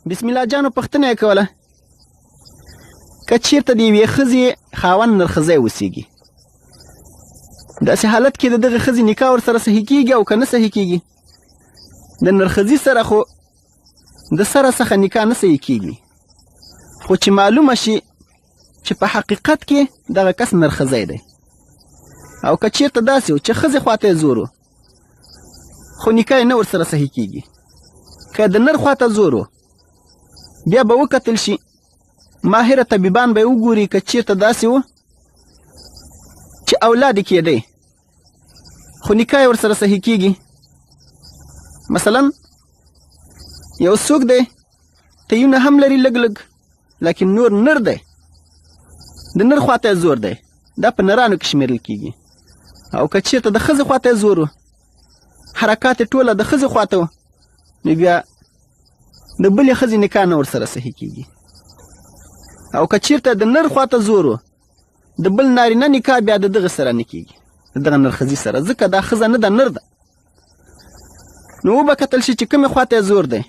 بسم الله جانو پوښتنه یې کوله که چیرته د یوې ښځې خاوند نرښځی اوسیږي، داسې حالت کې د دغې ښځې نکاح ورسره صحیح کیږي او که نه صحیح کیږي؟ د نرښځي سره خو د سره څخه نکاح نه صحیح کیږي، خو چې معلومه شي چې په حقیقت کې دغه کس نرښځی دی، او که چیرته داسې و چې ښځې خواته یې زور و خو نکاح یې نه ورسره صحیح کیږي. که د نر خواته زور و بیا به وکتل شي، ماهره طبیبان به یې وګوري، که چیرته داسې و چې اولاد یې کېدی خو نکاح یې ورسره صحیح کیږي. مثلا یو څوک دی تیونه هم لري لږ لږ، لیکن نور نر دی، د نر خواته یې زور دی، دا په نرانو کې شمیرل کیږي. او که چیرته د ښځې خواته یې زور و، حرکات یې ټوله د ښځې خواته و، نو بیا د بلې ښځې نکاح نه ورسره صحیح کیږي. او که چیرته د نر خواته زور و، د بل نارینه نکاح بیا د دغه سره نه کیږي، د دغه نرښځي سره، ځکه دا ښځه نه ده، نر ده. نو وبه کتل شي چې کومې خواته یې زور دی.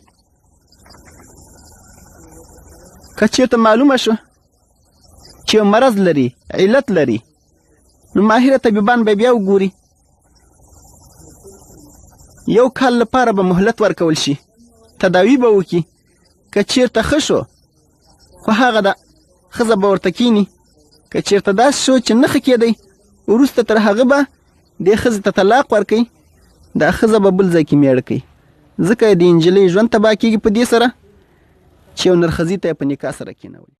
که چیرته معلومه شوه چې یو مرض لري، علت لري، نو ماهره طبیبان به بیا وګوري، یو کال لپاره به مهلت ورکول شي، تداوي به وکړي. که چیرته ښه شو خو هغه ده ښځه به ورته کیني، که چیرته داسې شو چې نه ښه کېدی، وروسته تر هغه به دې ښځې ته طلاق ورکوي، دا ښځه به بل ځای کې میړه کوي، ځکه د نجلۍ ژوند تباه کېږي په دې سره چې یو نرښځي ته یې په نکاح سره کینولي.